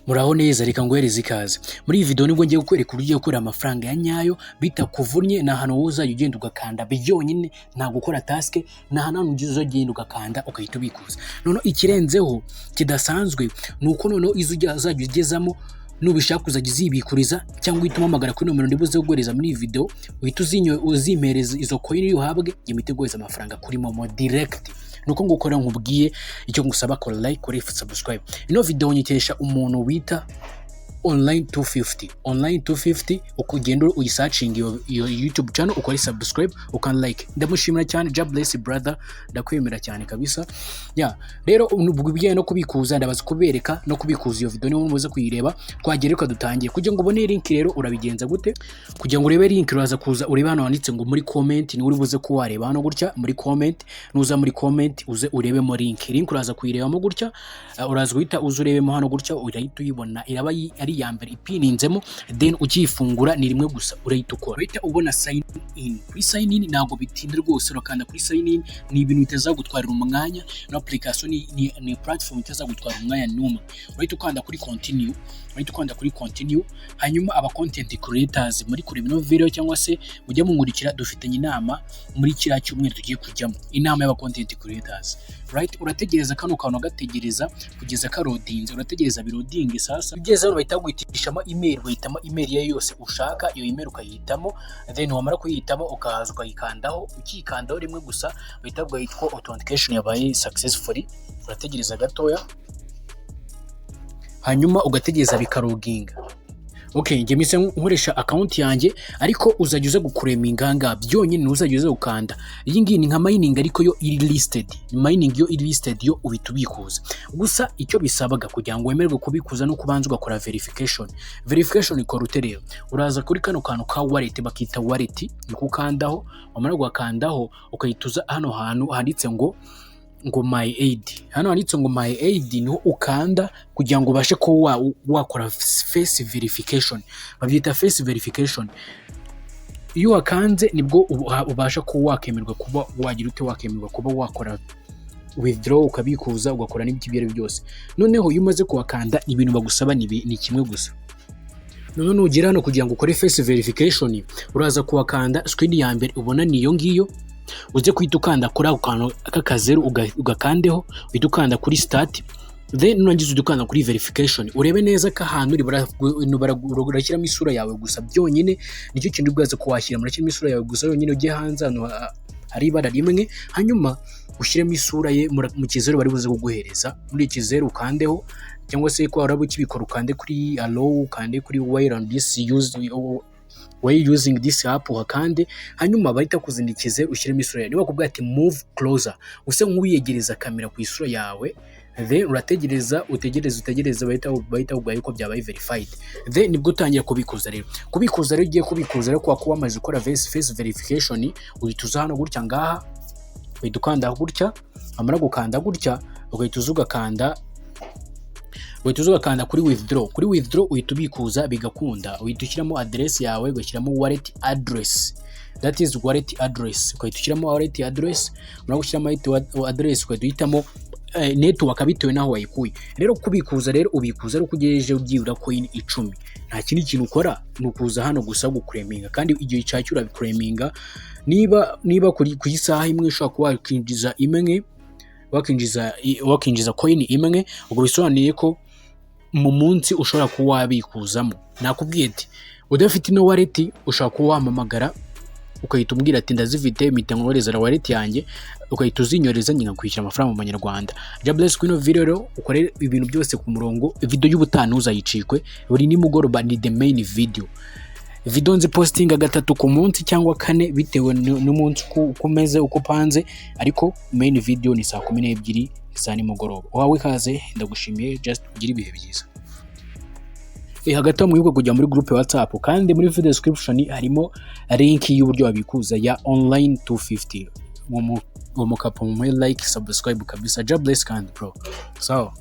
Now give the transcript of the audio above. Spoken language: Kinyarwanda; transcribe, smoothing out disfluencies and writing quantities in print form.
Muraho neza, reka nguhereze ikaze. Muri iyi video nibwo ngiye kukwereka uburyo ugiye gukorera amafaranga ya nyayo bitakuvunnye. Ni ahantu wowe uzajya ugenda ugakanda byonyine, nta gukora task. Ni ahantu uzagenda ugakanda ugahita ubikuza. Noneho ikirenzeho kidasanzwe ni uko noneho izo uzajya ugezamo, nubishaka uzajya uzibikuriza cyangwa uhita umpamagara kuri nomero ndibuze kuguhereza muri iyi video, uhita uzimpereza izo coin uhabwe, njye mpite nguhereza amafaranga kuri MoMo direct. Nuko ngukora nkubwiye icyo ngusaba: kora like, kora subscribe. Ino video nyikesha umuntu wita Online 250, Online 250. Uko ugenda uyisearchinga iyo YouTube channel, ukore subscribe, ukan like. Ndamushimira cyane. God bless, brother, ndakwemera cyane kabisa. Ya rero, ubwo ibijyanye no kubikuza ndabaza kubereka no kubikuza, iyo video niba muze kuyireba. Twagera reka dutangiye. Kugira ngo ubone link rero urabigenza gute? Kugira ngo urebe link, uraza kuza urebe hano handitse ngo muri comment. Ni uri buze ko wareba hano gutya muri comment. Nuza muri comment uze urebemo link. Link uraza kuyirebamo gutya, uraza guhita uza urebemo hano gutya, urahita uyibona, iraba ari iya mbere ipininzemo. Then ukiyifungura ni rimwe gusa urahita ukora, urahita ubona sign in. Kuri sign in ntabwo bitinda rwose, urakanda kuri sign in, ni ibintu bitazagutwarira umwanya. No application ni platform itazagutwara umwanya n'umwe. Urahita ukanda kuri continue, urahita ukanda kuri continue. Hanyuma aba content creators muri kureba ino video cyangwa se mujya munkurikira, dufitanye inama muri kiriya cyumweru tugiye kujyamo, inama y'aba content creators, right? Urategereza kano kantu, ugategereza kugeza kaloadinze, urategereza biloadinge. Sasa ugeze hano bahita baguhitishamo email, uhitamo email iyo yose ushaka, iyo email ukayihitamo. Then wamara kuyihitamo ukaza ukayikandaho. Ukiyikandaho rimwe gusa bahita baguha ko authentication yabaye successfully. Urategereza gatoya, hanyuma ugategereza bikaloadinga. Okay, njye mpise nkoresha account yanjye, ariko uzajya uza guclaiminga ahangaha byonyine, ntuzajya uza gukanda. Iyi ngiyi ni nka mining, ariko yo iri listed. Mining yo iri listed, yo uhita ubikuza gusa. Icyo bisabaga kugira ngo wemererwe kubikuza no kubanza ugakora verification. Verification ikora ute rero? Uraza kuri kano kantu ka wallet, bakita wallet, niko ukandaho. Wamara gukandaho ukahita uza hano hantu handitse ngo my ID. Hano handitse ngo my ID niho ukanda kugira ngo ubashe kuba wakora face verification, babyita face verification. Iyo wakanze nibwo ubasha kuba wakemerwa kuba wagira ute, wakemerwa kuba wakora withdraw, ukabikuza, ugakora n'ibyo ibyo ari byo byose. Noneho iyo umaze kuhakanda, ibintu bagusaba ni kimwe gusa. Noneho nugera hano kugira ngo ukore face verification, uraza kuhakanda. Screen ya mbere ubona ni iyo ngiyo. Uze guhita ukanda kuri ako kantu k'akazeru, ugakandeho, uhita ukanda kuri start. Then nurangiza uhita ukanda kuri verification, urebe neza ko ahantu uri urashyiramo isura yawe gusa byonyine. Nicyo kintu ubwaze ko washyiramo, urashyiramo isura yawe gusa yonyine. Ujye hanze ahantu hari ibara rimwe, hanyuma ushyiremo isura ye mu kizeru bari buze kuguhereza. Muri iki kizeru ukandeho, cyangwa se ko waraba ukibikora ukande kuri allow, ukande kuri while on this use, while using this app uhakande. Hanyuma bahita kuzana ikizeru, ushyiremo isura yawe. Niba bakubwira ati "move closer", use nk'uwiyegereza kamera ku isura yawe. Then urategereza, utegereze, utegereze, bahita bakubwira yuko byabaye verified. Then nibwo utangira kubikuza. Rero kubikuza rero, ugiye kubikuza rero, kwa kuba wamaze gukora face verification, uhita uza hano gutya ngaha, uhita ukanda gutya. Wamara gukanda gutya, ugahita uza ugakanda kuri withdraw. Kuri withdraw uhita ubikuza bigakunda. Uhita ushyiramo address yawe, ugashyiramo wallet address, that is wallet address. Ugahita ushyiramo wallet address. Umara gushyiramo wallet address, ugahita uhitamo network bitewe n'aho wayikuye. Rero kubikuza rero, ubikuza ari uko ugejeje byibura coin 10. Nta kindi kintu ukora, ni ukuza hano gusa guclaiminga, kandi igihe ushakiye urabiclaiminga. Niba kuri ku isaha imwe ushobora kuba wakinjiza imwe, wakinjiza coin imwe, ubwo bisobanuye ko mu munsi ushobora kuba wabikuzamo. Nakubwiye ati udafite ino wallet ushobora kuba wampamagara, ukahita umbwira ati "ndazifite", mpita nkohereza na wallet yanjye, ugahita uzinyoreza, njye nkakwishyura amafaranga mu manyarwanda. God bless. Kuri ino video rero ukore ibintu byose ku murongo. Video y'ubutaha ntuzayicikwe, buri nimugoroba ni the main video. Video nzipostinga gatatu ku munsi cyangwa kane bitewe n'umunsi uko umeze, uko upanze, ariko main video ni saa 12 za nimugoroba. Uhawe ikaze, ndagushimiye, just ugire ibihe byiza. Hagati aho mwibuke kujya muri groupe WhatsApp, kandi muri video description harimo link y'uburyo wabikuza ya Online 250. Uwo mukapo mumuhe like, subscribe kabisa. God bless kandi bro, sawa.